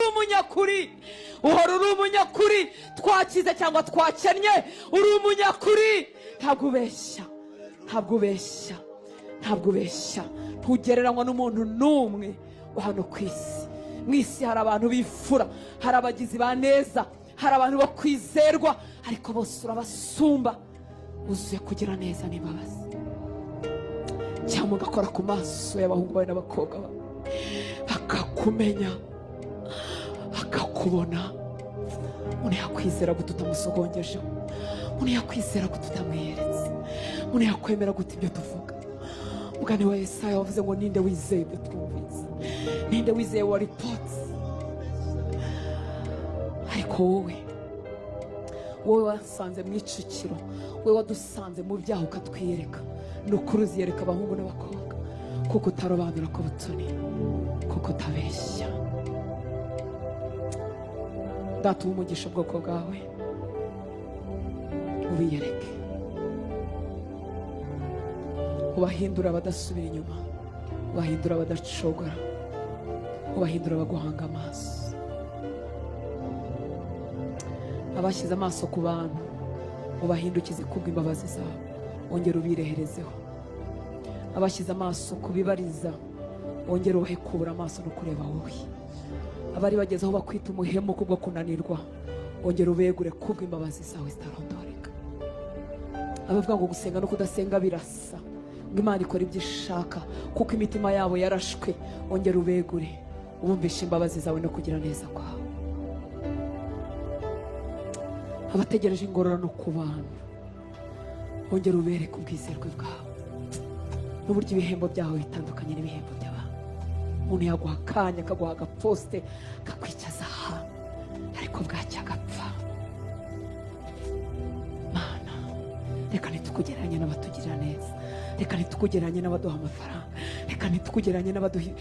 Umunyakuri, uhora uri umunyakuri. Twakize cyangwa twakennye, uri umunyakuri. Ntabwo ubeshya, ntabwo ubeshya, ntabwo ubeshya. Ntugereranywa n'umuntu n'umwe wa hano ku isi. Mu isi hari abantu bifura, hari abagizi ba neza, hari abantu bo kwizerwa, ariko bose urabasumba. Wuzuye kugira neza n'imbabazi. Cyangwa ugakora ku maso y'abahungu bawe n'abakobwa bawe, bakakumenya, bakakubona. Umuntu yakwizera gute utamusogongejeho? Umuntu yakwizera gute utamwiyeretse? Umuntu yakwemera gute ibyo tuvuga? Mugani wa Yesaya wavuze ngo: "Ninde wizeye ibyo twumvise? Ninde wizeye wa ripoti?" Ariko wowe, wowe wasanze mu icukiro, wowe wadusanze mu byaha ukatwiyereka, ni ukuri uziyereka abahungu n'abakobwa, kuko utarobanura ku butoni, kuko utabeshya. Data, umugisha ubwoko bwawe, ubiyereke, ubahindura abadasubira inyuma, ubahindura abadacogora, ubahindura abaguhanga amaso. Abashyize amaso ku bantu, ubahindukize kubw'imbabazi zawe, wongere ubireherezeho. Abashyize amaso ku bibariza, wongere ubahe kubura amaso no kureba wowe. Abari bageze aho bakwita umuhemu kubwo kunanirwa, wongere ubegure kubw'imbabazi zawe zitarondoreka. Abavuga ngo gusenga no kudasenga birasa, ngo Imana ikora ibyo ishaka kuko imitima yabo yarashwe, wongere ubegure, ubumvishe imbabazi zawe no kugira neza kwawe. Abategereje ingororano ku bantu, wongere ubereke ubwizerwe bwawe n'uburyo ibihembo byawe bitandukanye n'ibihembo by'abantu. Umuntu yaguha akanya, akaguha agaposite, akakwicaza ahantu, ariko bwacya agapfa. Mana, reka ntitukugereranye n'abatugirira neza, reka ntitukugereranye n'abaduha amafaranga, reka ntitukugereranye n'abaduha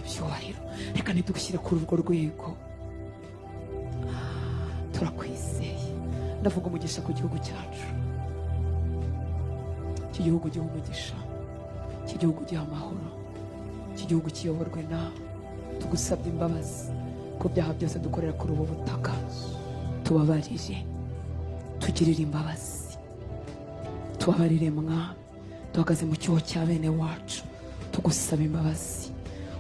ibyubahiro, reka ntitugushyire kuri urwo rwego. Turakwizeye. Ndavuga umugisha ku gihugu cyacu. Iki gihugu giha umugisha, iki gihugu giha amahoro, iki gihugu kiyoborwe nawe. Tugusabye imbabazi ku byaha byose dukorera kuri ubu butaka. Tubabarire, tugirire imbabazi, tubabarire Mwami. Duhagaze mu cyuho cya bene wacu, tugusaba imbabazi.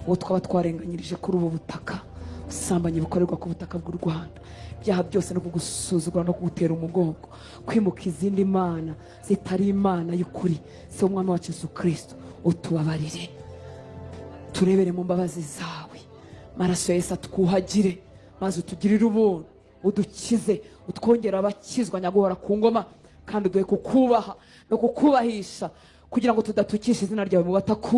Uwo twaba twarenganyirije kuri ubu butaka, ubusambanyi bukorerwa ku butaka bw'u Rwanda, ibyaha byose no kugusuzugura no kugutera umugongo, kwimuka izindi mana zitari Imana y'ukuri, si Umwami wacu Yesu Kirisito, utubabarire. Turebere mu mbabazi zawe. Maraso ya Yesu atwuhagire, maze utugirire ubuntu, udukize, utwongere abakizwa nyaguhora ku ngoma, kandi uduhe kukubaha no kukubahisha, kugira ngo tudatukisha izina ryawe mu batakuzi.